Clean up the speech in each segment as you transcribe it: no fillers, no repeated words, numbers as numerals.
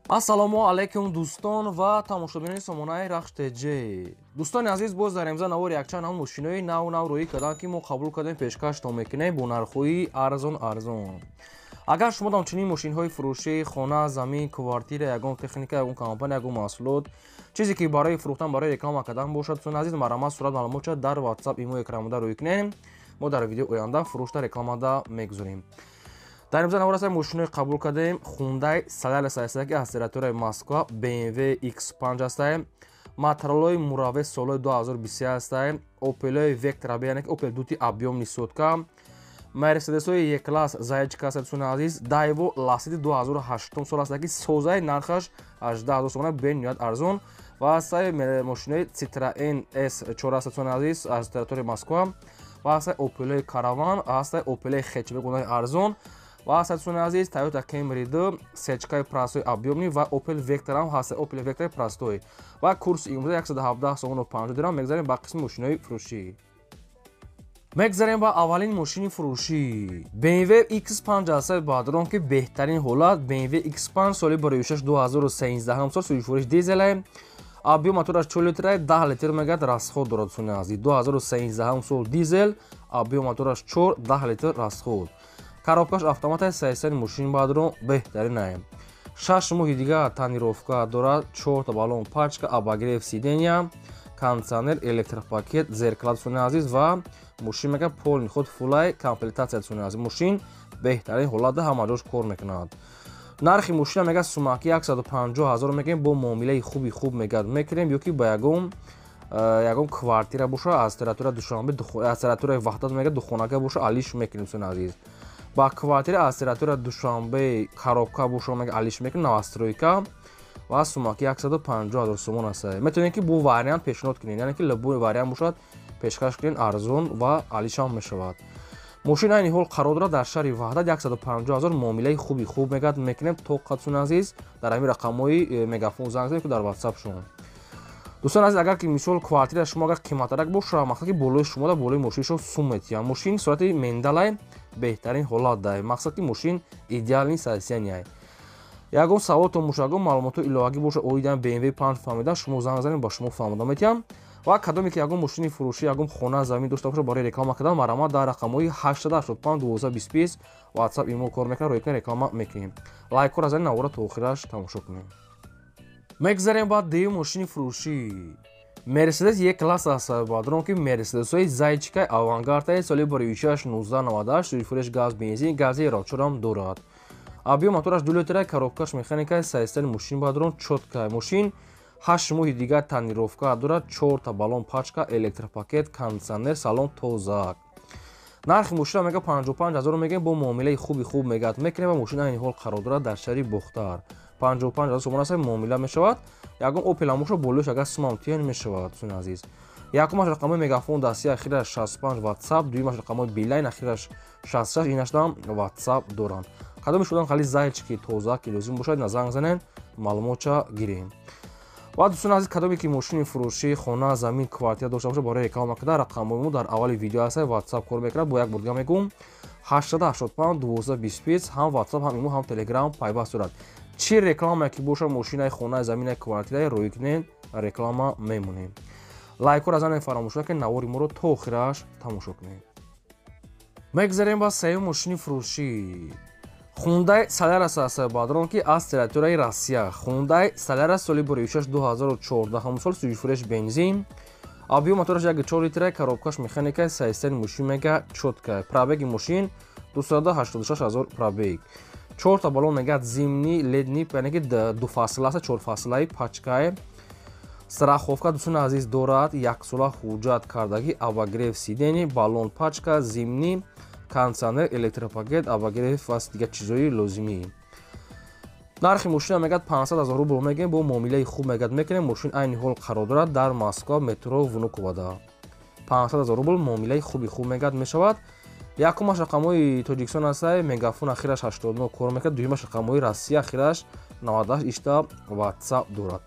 Ассалому алайкум, дӯстон ва тамошобинони сомонаи Рахш ТЖ. Дӯстони азиз, боз дар имза навори якчанд ҳам мошинои нав нав рӯӣ карданд, ки мо қабул кардем, пешкаштон мекунем бо нархҳои арзон арзон. Агар шумо дам чунин мошинҳои фурӯшӣ, хона, замин, квартира, ягон техника, ягон компания, ягон маҳсулот, чизе ки барои фурӯхтан, барои реклама кардан бошад, дӯстони азиз, марҳамат, сурат маълумотша дар WhatsApp, имо экранмода рӯй кунем. Мо дар видеои оянда фурӯшта, рекламада мегузорем. Дар имза навор мошинои қабул кардем: Хундай Солярис ҳастае, ки аз территорияи Москва, BMW X5 ҳастае, Мотороллаи Мураве солҳои 2023 ҳастае, Опелои Вектра, яъне ки Опел дути объёмный сотка, Мерседесои Е-класс зайчик аст, дӯстони азиз, Дайво Ласиди 2008 сол ҳастае, ки созаи, нархаш 18 000 сомона, бениҳоят арзон, ва ҳастаи мошинои Citroen S4 аст, дӯстони азиз, аз территорияи Москва, ва ҳастаи Опелои Караван, ҳастаи Опелои хэтчбек арзон, ва ҳастад, дӯстони азиз, Toyota Camry 2 сечкаи простой объёмный ва Opel Vectra ҳам ҳаст, Opel Vectra простой, ва курси имрӯза 117 сомону 50 дирам. Мегзарем ба қисми мошинои фурӯшӣ. Мегзарем ба аввалин мошини фурӯшӣ: BMW X5 ҳастад, баъдрон, ки беҳтарин ҳолат. BMW X5 соли 2006, 2013 сол, сӯйфурӯш, дизеле, объём мотораш 4 литра, 10 литр мегӯяд расход дорад. Дӯстони азиз, 2013 сол, дизел, объём мотораш 4, 10 литр расход, коробкаш автоматаи, сайсани мошин баъдро беҳтаринае. 6 моҳи дигар тонировка дорад, чорта баллон пачка, обогрев сидения, кондиционер, электропакет, зеркала, дӯстони азиз, ва мошин мега полный ход, фулай комплектация. Дӯстони азиз, мошин беҳтарин ҳолатда, ҳама ҷош кор мекунад. Нархи мошина мега сумаки 150 ҳазор мегӯем, бо муомилаи хуби хуб мегӯяд мекунем, ё ки ба ягон квартира боша аз территория Душанбе, аз территорияи Ваҳдат, мега духонага боша, алиш мекунем. Дӯстони азиз, ба квартира аз территория Душанбе коробка боша, мега алиш мекунем, новостройка, ва сумаки 150 ҳазор сомон аст. Метавонед, ки бо вариант пешниҳод кунед, яъне ки любой вариант бошад, пешкаш кунед, арзон ва алишам мешавад. Мошин айни ҳол қарор дорад дар шаҳри Ваҳдат. 150 ҳазор, муомилаи хуби хуб мегӯяд мекунем. Тоқат, дӯстони азиз, дар ҳамин рақамҳои Мегафон занг занед, ки дар Ватсап шумо. Дӯстони азиз, агар ки мисол квартира шумо агар қиматтарак боша, мақсад ки болои шумода, болои мошини шумо сум метиҳанд. Мошин сурати мендалай, беҳтарин ҳолат дай, мақсад ки мошин идеальный состояние. Ягон саволтон боша, ягон маълумотҳои иловагӣ боша оиди BMW 5 фаҳмида, шумо занг занед, ба шумо фаҳмода метиҳам. Ва кадоме ки ягон мошини фурӯшӣ, ягон хона, замин дошта боша барои реклама кардан, марҳамат, дар рақамҳои 885 12 20 WhatsApp, имо кор мекунад, рӯйкна реклама мекунем. Лайкҳоро занед, навора то охираш тамошо кунем. Мегзарем ба дуюм мошини фурӯшӣ: Мерседес Е класс аст, бадрон, ки Мерседесҳои зайчикаи авангардаи соли 2006, 1998, сӯйфуреш газ, бензин, гази рочорам дорад, объём мотораш 2 литра, коробкаш механикаи, состояние мошин, бадрон, чёткая. Мошин 8 моҳи дигар тонировка дорад, чорта баллон пачка, электропакет, кондиционер, салон тоза. Нархи мошина мега 55 ҳазор мегӯем, бо муомилаи хуби хуб мегӯяд мекунем, ва мошин айни ҳол қарор дорад дар шаҳри Бохтар. 55 ҳазор сомон аст, муомила мешавад. Ягон Опел боша, болош агар сумам тиён мешавад. Дӯстони азиз, якумаш рақамҳои Мегафон дасти, ахираш 65, Ватсап, дуюмаш рақамҳои Билайн, ахираш 66, инаштам Ватсап доранд. Кадоми шудан хали зайчики тоза ки лозим бошад, на занг занен, маълумотча гирем. Ва дӯстони азиз, кадоме ки мошини фурӯшӣ, хона, замин, квартира дошта бошад барои реклама кардан, рақамҳои мо дар аввали видео ҳаст, Ватсап кор мекунад. Бо як бор дига мегӯм: 885 12 25, ҳам Ватсап, ҳам имо, ҳам Телеграм пайваст дорад. Чӣ реклама ки бошад, мошинаи, хонаи, заминаи, квартираи, рӯй кунед, реклама мемонем. Лайкҳоро занед, фаромӯш накунед, навори моро то охираш тамошо кунед. Мегзарем ба сеюм мошини фурӯшӣ: Хундай Солярис аст, бадрон, ки аз территорияи Россия. Хундай Солярис соли 2006, 2014 сол, сӯйфуреш бензин, объём мотораш 1,4 литра, коробкаш механика, состояние мошин мега чёткая, пробеги мошин 286 ҳазор пробег, чорта баллон мега зимний, летний, яъне ки дуфасла аст, чорфаслаи, пачкае, страховка, дӯстони азиз, дорад, яксола ҳуҷҷат кардагӣ, обогрев сидения, баллон пачка, зимний, кондиционер, электропакет, обогрев ва дигар чизҳои лозимӣ. Нархи мошина мегӯяд 500 ҳазор рубл мегӯем, бо муомилаи хуб мегӯяд мекунем. Мошин айни ҳол қарор дорад дар Москва, метро Внуковада. 500 ҳазор рубл, муомилаи хуби хуб мегӯяд мешавад. Якумаш рақамҳои Тоҷикистон ҳастай, Мегафон, ахираш 89 кор мекунад, дуюмаш рақамҳои Россия, ахираш 98, ишта Ватсап дорад.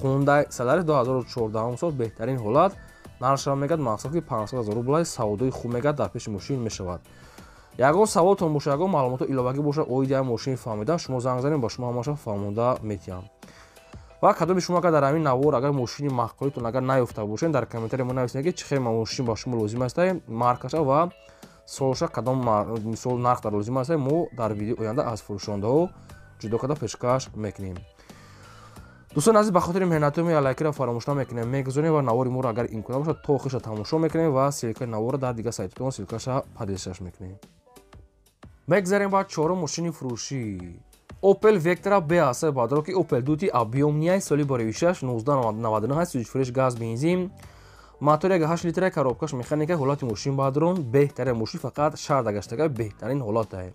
Хундай Солярис 2014 сол, беҳтарин ҳолат, нархшам мегӯяд мақсад ки 500 ҳазор рублай, савдои хуб мегӯяд дар пеши мошин мешавад. Ягон саволтон боша, ягон маълумоти иловагӣ боша оиди ҳамин мошини фаҳмидан, шумо занг занед, ба шумо ҳамаша фаҳмонда метиҳам. Ва кадоми шумо агар дар ҳамин навор агар мошини маъқулитон агар наёфта бошед, дар комментария мо нависед, ки чӣ хел мошин ба шумо лозим аст, маркаша ва солша, кадом мисол нарх дар лозим аст, мо дар видеои оянда аз фурӯшондаҳо ҷудо карда пешкаш мекунем. Дӯстони азиз, ба хотири меҳнатҳои мо лайкиро фаромӯш намекунем, мегузорем ва навори моро агар имкон бошад то охирша тамошо мекунем ва ссылка и наворро дар дигар сайтҳоятон ссылка ша поделиться ш мекунем. Мегзарем ба чорум мошини фурӯшӣ. Opel Vectra B аст, баъдро ки Opel Duty объёмный, соли бароишаш 1999, сӯзишфурӯш газ бензин, мотор 1,8 литра, коробка ш механика, ҳолати мошин баъдрон беҳтарин, мошин фақат шарда гаштага, беҳтарин ҳолатае.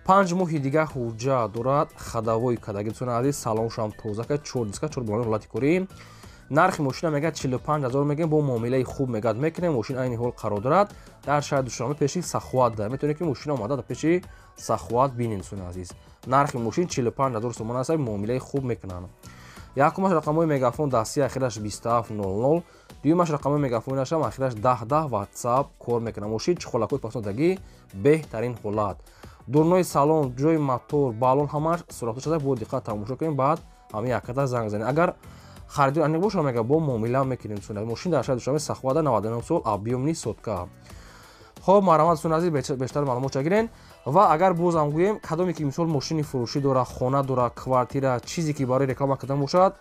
5 моҳи дига ҳуҷҷат дорад, ходовой кадаги. Дӯстони азиз, салоншам тоза ка, чор диска, чор болони, ҳолати корӣ. Нархи мошина мегӯяд 45 000 мегӯем, бо муомилаи хуб мегӯяд мекунем. Мошин айни ҳол қарор дорад дар шаҳри Душанбе, пеши Саховат. Метавонед ки мошина омада дар пеши Саховат бинед. Дӯстони азиз, нархи мошин 45 000 сомон аст, муомилаи хуб мекунанд. Якумаш рақамҳои мегафон дастии, ахираш 2700, дуюмаш рақамҳои мегафонашам, ахираш 1010, Ватсап кор мекунад. Мошин чехол акои пасонтагӣ, беҳтарин ҳолат, дурнои салон, ҷои мотор, балон, ҳамаш суратҳо шуда, бо диққат тамошо кунем, баъд ҳамин яката занг занед. Агар харидор аниқ боша, мега бо муомила мекунем. Мошин дар шаҳри Душанбе, Саховата, 99 сол, объёмный, сотка. Хоб, марҳамат, дӯстони азиз, бештар маълумот чагирен. Ва агар бозам гӯем, кадоме ки мисол мошини фурӯшӣ дора, хона дора, квартира, чизе ки барои реклама кардан бошад,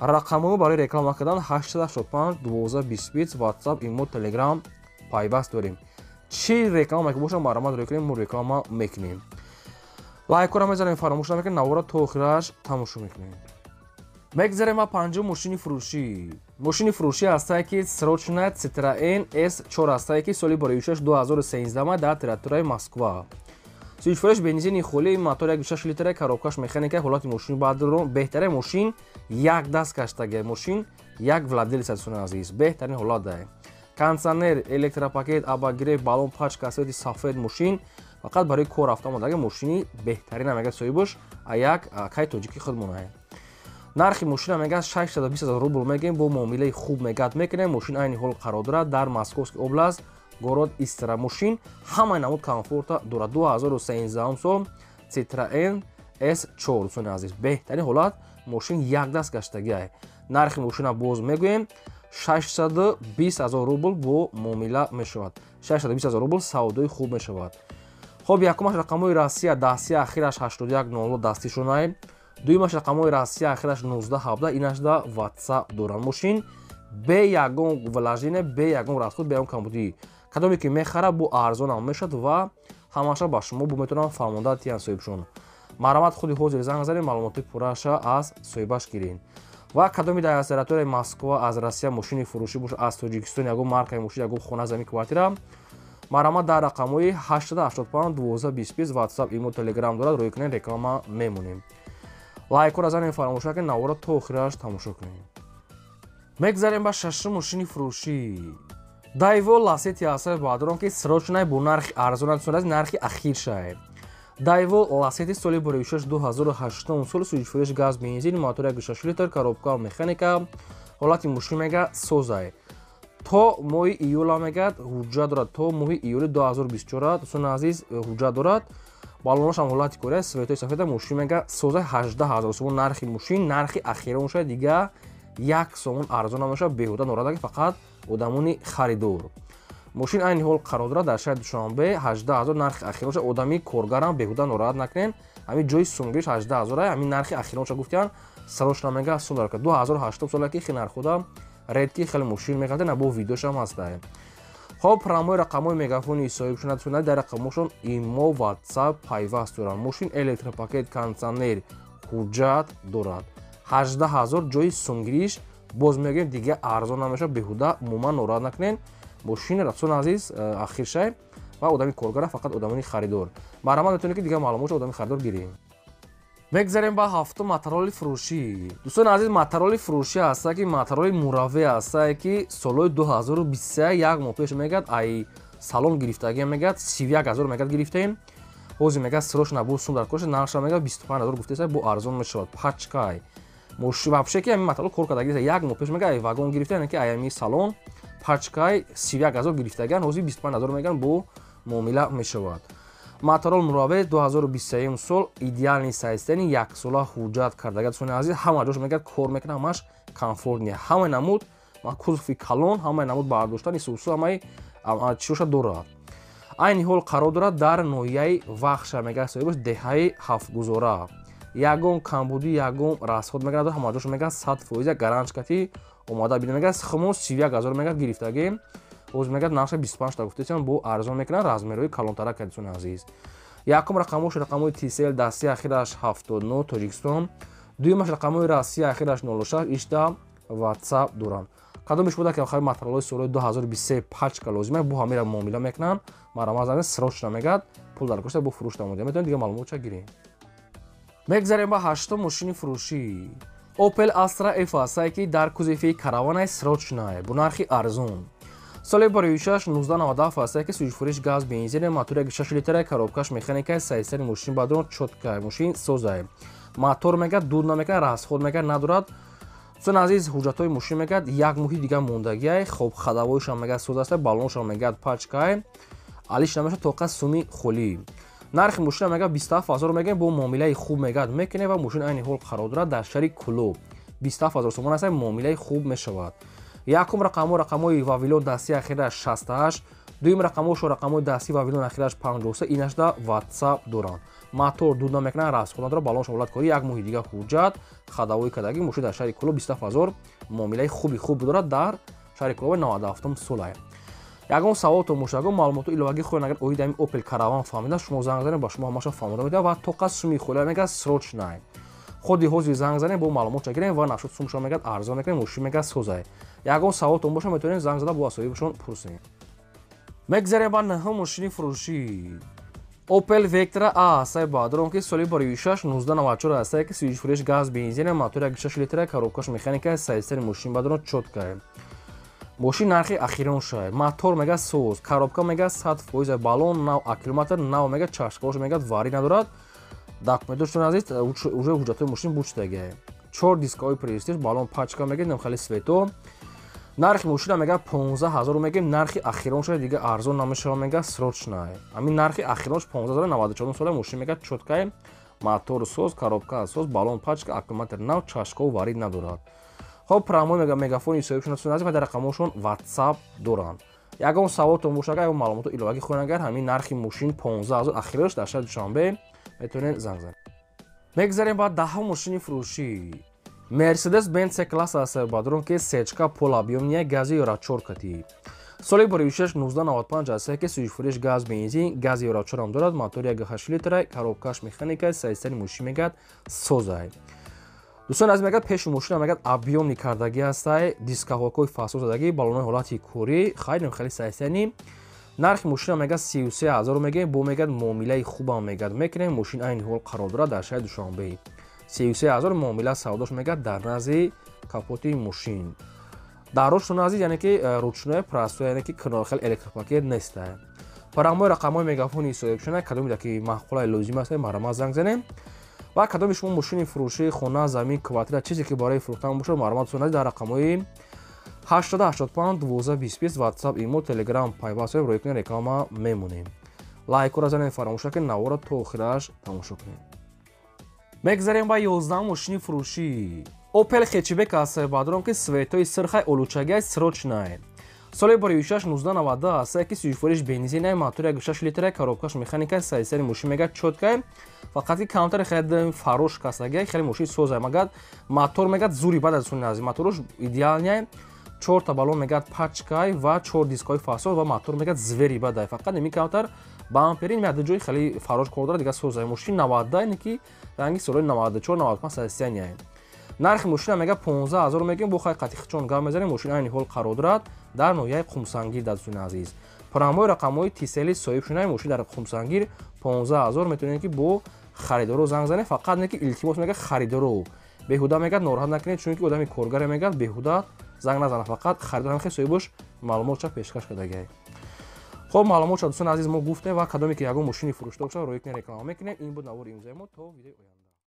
рақамҳо барои реклама кардан 885 12 20, Ватсап, Имо, Телеграм пайваст дорем. Чӣ реклама ки боша, марҳамат рӯй кунем, мо реклама мекунем. Лайкора мезанем, фаромӯш намекунем, навора то охираш тамошо мекунем. Мегзарем ба панҷум мошини фурӯшӣ. Мошини фурӯшӣ ҳастае ки срочно Citroen S4 ҳастае, ки соли бароишаш 2013 дар территорияи Москва. Сӯзишфурӯш бензини холӣ, мотор 1,6 литра, коробка ш механика, ҳолати мошини баъдро беҳтарин, мошин як даст гаштага, мошин як владелец, дӯстони азиз, беҳтарин ҳолат дае. Кондиционер, электропакет, обогрев, балон, пачка, цвет и сафед, мошин фақат барои кор рафта омадага, мошини беҳтарин мега соҳибаш а як кай тоҷики худмонае. Нархи мошина мегӯяд 620 000 рубл мегӯем, бо муомилаи хуб мегӯяд мекунем. Мошин айни ҳол қарор дорад дар Московский область, город Истра. Мошин ҳамаи намуд комфорта дорад. 2013 сол, Citroen S4, дӯстони азиз, беҳтарин ҳолат, мошин якдаст гаштагиай. Нархи мошина боз мегӯем, 620 000 рубл, бо муомила мешавад. 620 000 рубл савдои хуб мешавад. Хоб, якумаш рақамҳои Россия дастии, ахираш 8100 дастишонай, дуюмаш рақамҳои Россия, ахираш 1917, инашда Ватсап доранд. Мошин бе ягон вложение, бе ягон расход, бе ягон камбудӣ. Кадоме ки мехара, бо арзонам мешавад ва ҳамаша ба шумо бо метавонам фаҳмонда тиян соҳибшон. Марҳамат, худи ҳозир занг занед, маълумоти пурраша аз соҳибаш гиред. Ва кадоми дар территорияи Москва, аз Россия мошини фурӯшӣ бошад, аз Тоҷикистон ягон маркаи мошин, ягон хона, замин, квартира, марҳамат, дар рақамҳои 885 12 25 Ватсап, Имо, Телеграм дорад, рӯй кунед, реклама мемонем. Лайкҳоро занем, фаромӯш накунед, навора то охираш тамошо кунед. Мегзарем ба шашум мошини фурӯшӣ. Дайво Ласети ҳастад, баъдорон ки срочный, бо нархи арзон аст, нархи ахиршае. Дайво Ласети, соли бароишаш 2008 сол, сӯзишфурӯш газ бензин, мотор 1,6 литр, коробка механика, ҳолати мошин мега созае. То моҳи июла мегӯяд ҳуҷҷат дорад, то моҳи июли 2024, дӯстони азиз, ҳуҷҷат дорад. Балоношам ҳолати кори, цвет ои сафеда, мошин мега соза. 18 000 сомон нархи мошин, нархи ахирон шояд, дига як сомон арзон намешавад. Беҳуда норада, фақат одамони харидор. Мошин айни ҳол қарор дорад дар шаҳри Душанбе, 18 000 нархи ахиронша. Одами коргарам беҳуда нороҳат накунен, ҳамин ҷои сумгириш 18 000, ҳамин нархи ахиронша гуфтиян. Срочно мега сум дар 2008 сола ки хи нархуда редки хеле мошин мехарда, на бо видеошам ҳастае. Хоб, рамои рақамҳои мегафони соҳибшона дар рақамҳошон Имо, Ватсап пайваст доранд. Мошин электропакет, кондиционер, ҳуҷҷат дорад. 18 000 ҷои сумгириш, боз мегӯем, дига арзон намешавад. Беҳуда умуман нороҳат накунен, мошин рафсон азиз э, ахиршай ва одами коргара, фақат одамони харидор. Марҳамат, метавонед ки дигар маълумотро одами харидор гирем. Мегзарем ба ҳафтум матароли фурӯшӣ. Дӯстони азиз, матароли фурӯшӣ ҳаста ки матароли мураве ҳастае, ки солҳои 2023, як моҳ пеш мегӯяд, ай салон гирифтагия, мегӯяд 31 000 мегӯяд гирифтаем. Ҳозир мегӯяд срочно бо сум дар коша, нархша мегӯяд 25 000 гуфтеса, бо арзон мешавад. Пачкай вообще ки ҳамин матарол кор кардаги, як моҳ пеш мегӯяд ай вагон гирифта, яъне ки ай ҳамин салон пачкай 31 000 гирифтагиан, ҳозир 25 000 мегӯянд, бо муомила мешавад. Моторол Муравей 2023 сол идеальный состояние, як сола ҳуҷҷат кардага. Дӯстони азиз, ҳама ҷош мегӯяд кор мекунад, ҳамаш комфортный. Ҳамаи намуд кузови калон, ҳамаи намуд бардоштани сусу, ҳамаи чиоша дорад. Айни ҳол қарор дорад дар ноҳияи Вахша, мегӯяд соҳибаш деҳаи Ҳафтгузора. Ягон камбудӣ, ягон расход мегӯяд, ҳама ҷош мегӯяд 100% гаранчкати омада бина. Мегӯяд хмо 31 ҳазор мегӯяд гирифтагӣ. Боз мегӯяд нарха 25 та гуфтесиам, бо арзон мекунад, размерҳои калонтара кардисони азиз. Якум рақамош рақамҳои Тисел дасти ахираш 79 Тоҷикистон, дуюмаш рақамҳои Россия ахираш 06, ишта WhatsApp доранд. Кадомеш буда ки охари материалҳои солҳои 2023 пачка лозима, бо ҳамира муомила мекунанд. Марамазан срочно мегӯяд, пул дар кошта бо фурӯш намуда. Метавонед дига маълумотча гирем. Мегзарем ба ҳаштум мошини фурӯшӣ. Opel Astra F ҳастае ки дар кузови караванай срочнай бо нархи арзон. Соли бароишаш 1997 ҳастае ки сӯзишфуриш газ бензин, мотори 6 литра, коробкаш механика, сайсари мошин бадрон чёткай, мошин созай. Мотор мегӯяд дуд намекунад, расход мегӯяд надорад. Дӯстони азиз, ҳуҷҷатҳои мошин мегӯяд як моҳи дига мондагиай, хоб ходовойшам мегӯяд соз аст, баллоншам мегӯяд пачкай, алиш намешавад, тоқа суми холӣ. Нархи мошина мегӯяд 27 ҳазор мегӯем, бо муомилаи хуб мегӯяд мекунем ва мошин айни ҳол қарор дорад дар шаҳри Кӯлоб. 27 ҳазор сомон аст, муомилаи хуб мешавад. Якум рақамҳо рақамҳои Вавилон дасти ахираш 68, дуюм рақамҳошо рақамҳои дасти Вавилон ахираш 53, инашда WhatsApp доранд. Мотор дуд намекунад, расход надорад, баллонш ҳолат корӣ, як моҳи дига ҳуҷҷат, ходовой кардагӣ, мошин дар шаҳри Кӯлоб 27 ҳазор муомилаи хуби хуб дорад дар шаҳри Кӯлоб 97 солае. Ягон саволтон бошад, ягон маълумоту иловагӣ хоҳед агар оид ҳамин Opel Caravan фаҳмида, шумо занг занед, ба шумо ҳамаша фаҳмода медиҳад ва тоқа суми холия мегӯяд срочнай. Худи ҳозир занг занед, бо маълумотча гирем ва нашуд сумшо мегӯяд арзон мекунем, мошин мегӯяд созай. Ягон саволтон бошад, метавонед занг зада бо асоибашон пурсед. Мегзарем ба наҳум мошини фурӯшӣ. Opel Vectra A ҳастаи баъдрон ки соли бароишаш 1994 ҳастае ки сӯзишфуриш газ бензин, мотори 6 литра, коробкаш механика, сайсари мошин баъдрон чёткай. Мошин нархи ахирон шай. Мотор мегӯяд соз, коробка мегӯяд 100%, баллон нав, аккумулятор нав мегӯяд, чашкаҳош мегӯяд варӣ надорад. Документошон азиз, уже ҳуҷҷатҳои мошин бучдагиай. 4 дискаҳои престиж, баллон пачка мегӯяд, нам хеле свето. Нархи мошина мегӯяд 15 ҳазор мегӯем, нархи ахирон шай, дига арзон намешавад, мегӯяд срочнай. Ҳамин нархи ахиронш 15 94 сола мошин мегӯяд чёткай, мотор соз, коробка соз, баллон пачка, аккумулятор нав, чашкаҳо варид надорад. Хоб прамой мегӯяд мегафони соҳибшон аст ва дар рақамҳошон WhatsApp доранд. Ягон саволтон бошад, ягон маълумоту иловагӣ хоҳед агар ҳамин нархи мошин 15 ҳазор ахирош дар шаҳри Душанбе метавонед занг занед. Мегзарем ба даҳум мошини фурӯшӣ. Mercedes Benz C-класс аст бадрон ки сечка полуобъёмная гази Евро 4 кати. Соли бароишаш 1995 аст ки сӯзишфуриш газ бензин, гази Евро 4 ҳам дорад, мотори 1.8 литра, коробкаш механика, сайсари мошин мегӯяд созай. Дӯстон азиз, мегӯяд пеши мошина мегӯяд объёмный кардагӣ ҳастай, дискаҳокҳои фасод задагӣ, баллонҳои ҳолати корӣ, хайр хеле сайсани. Нархи мошина мегӯяд 33 ҳазор мегӯем, бо мегӯяд муомилаи хубам мегӯяд мекунем, мошин айни ҳол қарор дорад дар шаҳри Душанбе. 33 ҳазор муомила савдош мегӯяд дар назди капоти мошин. Дарошон азиз, яъне ки ручной простой, яъне ки хеле электропакет нестай. Парамои рақамҳои мегафони соҳибшона, кадоме ки маъқулаи лозим аст, марҳамат занг занем. Ва кадоме шумо мошини фурӯшӣ, хона, замин, квартира, чизе ки барои фурӯхтан бошад, марҳамат дӯстони азиз дар рақамҳои 885 12 20 WhatsApp, Imo, Telegram пайваст шавед, рӯй кунед, реклама мемонем. Лайкҳоро занед, фаромӯш накунед, наворро то охираш тамошо кунед. Мегзарем ба 11 мошини фурӯшӣ. Opel Hatchback аст баъдрон ки светои сирхай олучагиай срочнай. Соли бароишаш 1992 аст ки сӯзишфуриш бензинай, мотори 1.6 литра, коробкаш механика, сайсари мошин мегӯяд чёткай, фақат ки камтар хеле фарош кастагиай, хеле мошин созай мегӯяд, мотор мегӯяд зури бад аз суни азиз, моторуш идеальный, 4 та баллон мегӯяд пачкай ва 4 дискҳои фасод ва мотор мегӯяд звери бадай, фақат ими камтар бамперин меяд ҷои хеле фарош кор дорад, дига созай. Мошин 92 не ки ранги солҳои 94 95 состояние. Нархи мошина мегӯяд 15 ҳазор мегӯем, бо хай қатихчон гап мезанем, мошин айни ҳол қарор дорад дар ноҳияи Қумсангир дар дӯстони азиз. Прамои рақамҳои Тисели соҳибшунаи мошин дар Қумсангир 15 ҳазор метавонед ки бо харидоро занг занед, фақат не ки илтимос мегӯяд харидоро беҳуда мегӯяд нороҳат накунед, чунки одами коргаре мегӯяд беҳуда занг назанад, фақат харидор ҳам хел соҳибаш маълумотша пешкаш кардагиай. Хоб маълумотша дӯстони азиз мо гуфтем ва кадоме ки ягон мошини фурӯшта бошад, рӯй кунед, реклама мекунем. Ин буд навори имрӯзаи мо, то видеои оянда.